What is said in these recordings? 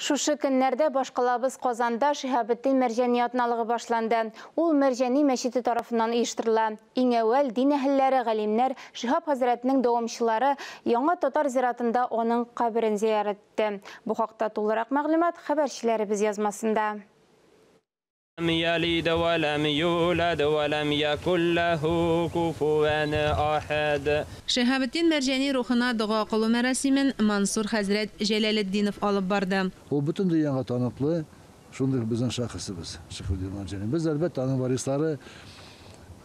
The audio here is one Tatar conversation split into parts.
Шушы көннәрдә башкалабыз Казанда Шиһабетдин Мәрҗани атналыгы башланды. Ул Мәрҗани мәчете тарафыннан оештырыла. Иң әүвәл дин әһелләре, галимнәр, Шиһаб хәзрәтнең дәвамчылары яңа татар зиратында аның каберен зиярәт итте. Бу хакта тулырак мәгълүмат хәбәрчеләребез язмасында. لم يلد ولم يولد ولم يكن له كفوا أحد. Шиһабетдин Мәрҗани рухына дога кылу мәрасимен Мансур хәзрәт Җәләлетдинов алып барды. Ул бөтен дөньяга таныклы шундый безнең шәхесебез Шиһабетдин Мәрҗани. Без, әлбәттә, аның варислары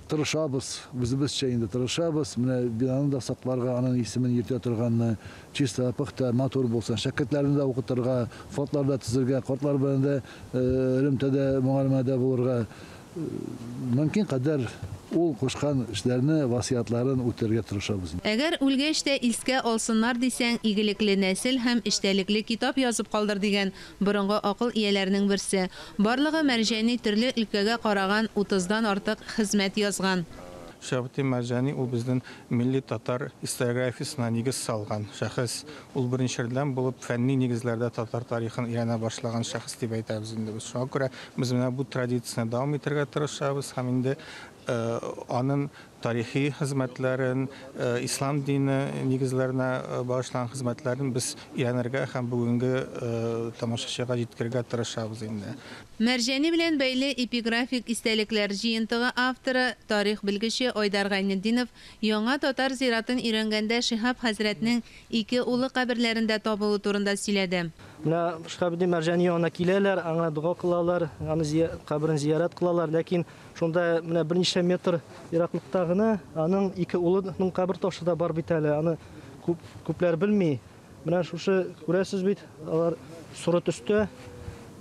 тырышабыз, үзебезчә инде тырышабыз. Менә бинаны да сакларга, аның исемен йөртә торганны, чиста, пөхтә, матур булсын, шәкертләрне дә укытырга, фондлар да төзергә, картлар белән дә элемтәдә, мөгаләмәдә булырга, мөмкин кадәр ул кушкан эшләрне, васыятьларын үтәргә тырышабыз. Әгәр үлгәч тә искә алсыннар дисәң, игелекле нәсел һәм эчтәлекле китап язып калдыр дигән борынгы акыл ияләренең берсе. Барлыгы Мәрҗани төрле өлкәгә караган утыздан артык хезмәт язган. Шиһабетдин Мәрҗани ул безнең милли татар историографиясенә нигез салган шәхес. Ул беренчеләрдән булып фәнни нигезләрдә татар тарихын өйрәнә башлаган шәхес дип әйтәбез инде без. Шуңа күрә без менә бу традицияне дәвам итәргә тырышабыз һәм инде аның тарихи хезмәтләрен, ислам дине нигезләренә багышланган хезмәтләрен без өйрәнергә һәм бүгенге тамашачыга җиткерергә тырышабыз инде. Мәрҗани белән бәйле эпиграфик истәлекләр җыентыгы авторы, тарих белгече Айдар Гайнетдинов яңа татар зиратын өйрәнгәндә Шиһаб хәзрәтнең ике улы каберләрендә табылу турында сөйләде. Менә Шиһабетдин Мәрҗани янына киләләр, аңа дога кылалар, аны каберен зиярәт кылалар, ләкин шунда менә берничә метр ераклыкта гына аның ике улының кабер ташы да бар бит әле, аны күпләр белми. Менә шушы күрәсез бит, алар соры төстә,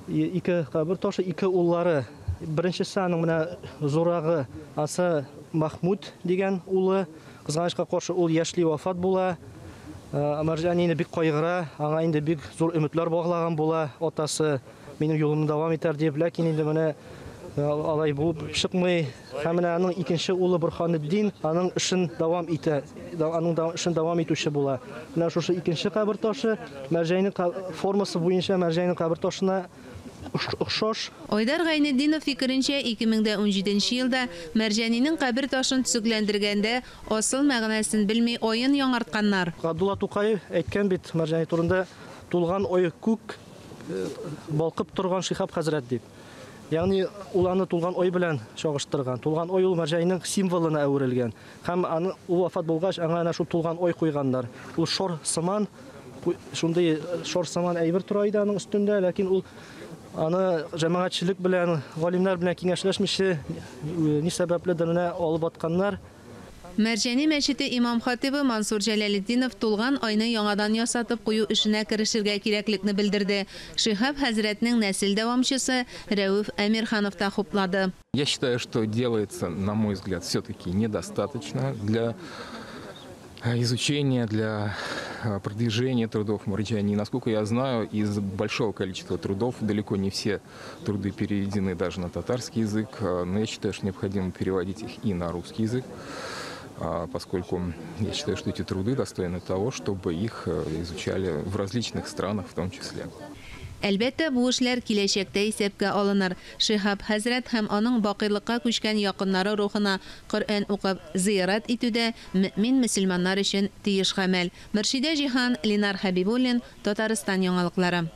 ике кабер ташы, ике уллары. Беренчесе аның менә зурагы, асы Махмуд дигән улы. Кызганычка каршы ул яшьли вафат була. Мәрҗани инде бик кайгыра, аңа инде бик зур өметләр баглаган була, атасы минем юлымны дәвам итәр дип, ләкин инде менә алай булып чыкмый. Һәм менә аның икенче улы Бурханетдин аның эшен дәвам итә, аның эшен дәвам итүче була. Менә шушы икенче кабер ташы Мәрҗанинең формасы буенча Мәрҗанинең кабер ташына охшаш. Айдар Гайнетдинов фикеренчә, 2017 елда Мәрҗанинең кабер ташын төзекләндергәндә асыл мәгънәсен белми аен яңартканнар. Габдулла Тукай әйткән бит Мәрҗани турында, тулган ай күк балкып торган Шиһаб хәзрәт дип. Ягъни ул аны тулган ай белән чагыштырган. Тулган ай ул Мәрҗанинең символына әверелгән. Һәм аны ул вафат булгач, аңа әнә шул тулган ай куйганнар. Ул шор сыман, шундый шор сыман әйбер тора иде аның өстендә, ләкин ул аны җәмәгатьчелек белән, галимнәр белән киңәшләшмичә ни сәбәпледер менә алып атканнар. Мәрҗани мәчете имам хатибы Мансур Җәләлетдинов тулган айны яңадан ясатып кую эшенә керешергә кирәклекне белдерде. Шиһаб хәзрәтнең нәсел дәвамчысы Рәүф Әмирханов та хуплады. Я считаю, что делается, на мой взгляд, все-таки недостаточно для изучения, для продвижения трудов Марджани. Насколько я знаю, из большого количества трудов далеко не все труды переведены даже на татарский язык, но я считаю, что необходимо переводить их и на русский язык, поскольку я считаю, что эти труды достойны того, чтобы их изучали в различных странах в том числе. Әлбәттә, бу эшләр киләчәктә исәпкә алыныр. Шиһаб хәзрәт һәм аның бакыйлыкка күчкән якыннары рухына Коръән укып зиярат итүдә мөмин мөселманнар өчен тиеш гамәл. Мөршидә Җиһан, Ленар Хәбибуллин, Татарстан яңалыклары.